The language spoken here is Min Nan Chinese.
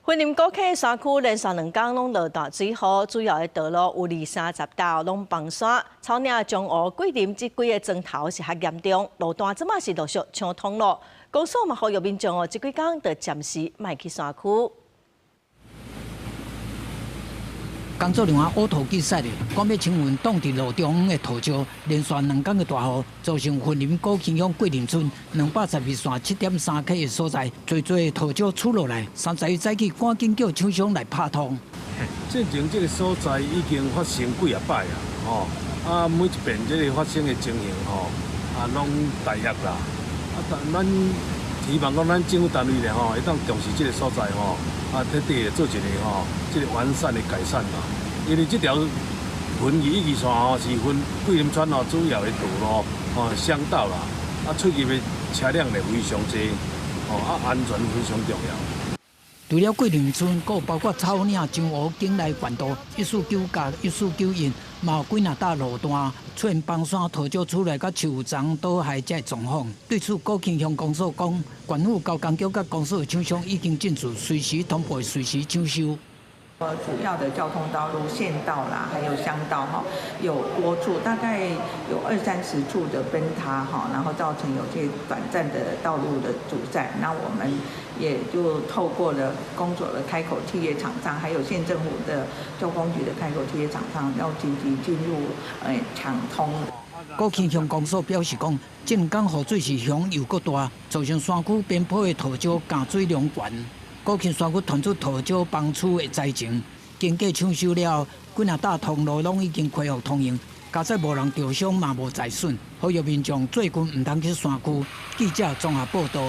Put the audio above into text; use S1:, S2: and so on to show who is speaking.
S1: 雲林古坑山區連續兩工攏落大水雨，主要的道路有二三十道攏崩山，草嶺、彰湖、桂林這幾个莊頭是較嚴重，路段這馬是陸續搶通咯。公所嘛呼籲民眾哦，這幾工就暫時莫去山區。
S2: 工作人員挖土機駛咧，講欲清運擋佇路中央的土石，連續兩工的大雨，造成雲林古坑鄉桂林村212線7.3 K 的所在，濟濟土石出落來，31早起趕緊叫廠商來拍通。
S3: 進前這个所在已經發生幾仔擺啊，吼啊每一遍這个發生的情形吼，啊攏大約啦，啊但咱希望講咱政府單位咧吼，會當重視這个所在吼。啊，徹底的做一个吼，這个完善的改善啦。因為這條雲二一二線吼是分桂林村吼主要的道路吼鄉道啦，啊出入的車輛咧非常濟，吼啊安全非常重要。
S2: 除了桂林村，閣包括草嶺、彰湖境內縣道149佮1491，嘛有幾若搭路段出現崩山土石出來，佮樹叢倒下這狀況。對此，古坑鄉公所講，縣府交工局佮公所的廠商已經進駐，隨時通報，隨時搶修。
S4: 主要的交通道路、縣道啦，還有鄉道哈，有多處，大概有二三十處的崩塌哈，然後造成有些短暫的道路的阻塞。那我們也就透過了公所的開口契約廠商，還有縣政府的交通局的開口契約廠商，要緊急進入搶通。
S2: 古坑鄉公所表示講，這兩工雨水是強又閣大，造成山區邊坡的土石加水量懸。古坑山區傳出土石崩區的災情，經過搶修了後，幾若搭通路攏已經恢復通行，佳哉無人著傷嘛無財損，呼籲民眾最近毋通去山區。記者綜合報道。